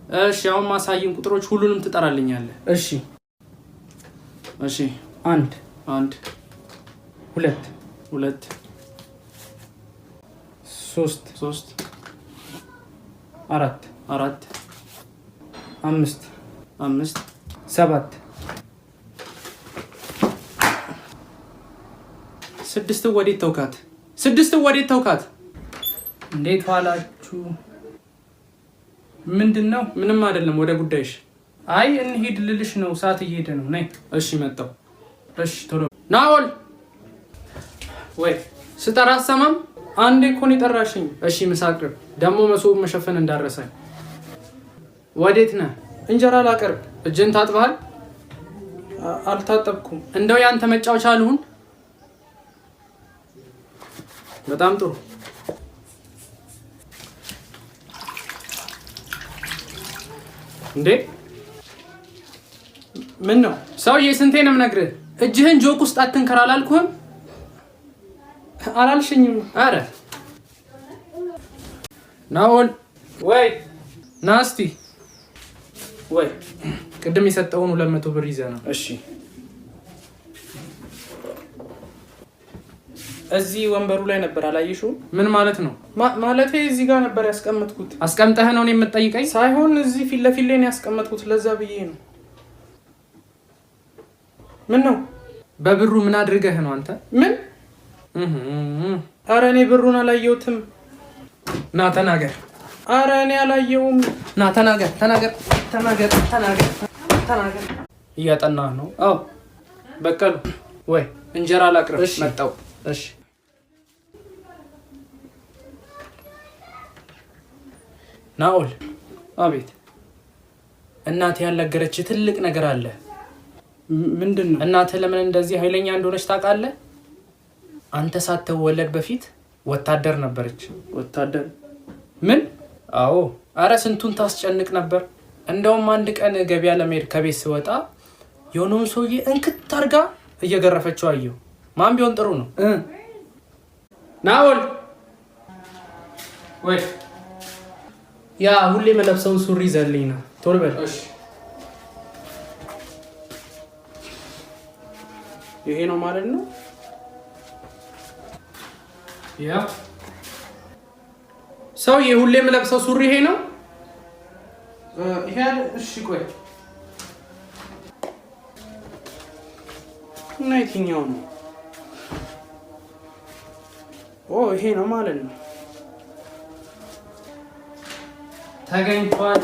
እሺ፣ አሁን ማሳይን ቁጥሮች ሁሉንም ትጠራልኛለህ። እሺ። እሺ። አንድ፣ አንድ፣ ሁለት፣ ሁለት፣ ሶስት፣ ሶስት፣ አራት፣ አራት፣ አምስት፣ አምስት፣ ሰባት። ስድስት ወዴት ተውካት? ስድስት ወዴት ተውካት? እንዴት ዋላችሁ? ምንድን ነው? ምንም አይደለም። ወደ ጉዳይሽ። አይ እንሂድ ልልሽ ነው። ሰዓት እየሄደ ነው። ነይ። እሺ መጣሁ። እሺ ቶሎ። ናኦል ወይ ስጠራ አሰማም። አንዴ እኮ ነው የጠራሽኝ። እሺ ምሳ አቅርብ። ደግሞ መሶብ መሸፈን እንዳረሳኝ። ወዴት ነህ? እንጀራ ላቀርብ። እጅን ታጥበሃል? አልታጠብኩም። እንደው ያንተ መጫወቻ ልሁን? በጣም ጥሩ። እንዴ ምን ነው? ሰውዬ፣ ስንቴ ነው የምነግርህ? እጅህን ጆክ ውስጥ አትንከር አላልኩህም? አላልሽኝም። አረ ናኦል ወይ ና እስቲ። ወይ ቅድም የሰጠውን 200 ብር ይዘህ ነው። እሺ። እዚህ ወንበሩ ላይ ነበር፣ አላየሽውም? ምን ማለት ነው? ማለቴ እዚህ ጋር ነበር ያስቀመጥኩት። አስቀምጠህ ነው እኔን የምትጠይቀኝ? ሳይሆን እዚህ ፊት ለፊት ላይ ነው ያስቀመጥኩት። ለዛ ብዬ ነው። ምን ነው? በብሩ ምን አድርገህ ነው አንተ? ምን? እህ። አረ እኔ ብሩን አላየሁትም። ና ተናገር። አረ እኔ አላየውም። ና ተናገር፣ ተናገር፣ ተናገር፣ ተናገር፣ ተናገር። እያጠናህ ነው? አዎ። በቀሉ ወይ እንጀራ ላቅርብ። እሺ። መጣው። እሺ። ናኦል። አቤት። እናትህ ያልነገረችህ ትልቅ ነገር አለ። ምንድን ነው? እናትህ ለምን እንደዚህ ኃይለኛ እንደሆነች ታውቃለህ? አንተ ሳትወለድ በፊት ወታደር ነበረች። ወታደር? ምን? አዎ። አረ ስንቱን ታስጨንቅ ነበር። እንደውም አንድ ቀን ገበያ ለመሄድ ከቤት ስወጣ የሆነውን ሰውዬ እንክት አድርጋ እየገረፈችው አየሁ። ማን ቢሆን ጥሩ ነው? ናኦል ወይ ያ ሁሌ የምለብሰውን ሱሪ ይዘህልኝ ነው። ቶሎ በል። እሺ። ይሄ ነው ማለት ነው። ያ ሰውዬ ሁሌ የምለብሰው ሱሪ ይሄ ነው። ይሄ አይደል? እሺ ቆይ፣ እና የትኛው ነው? ኦ ይሄ ነው ማለት ነው። ተገኝቷል።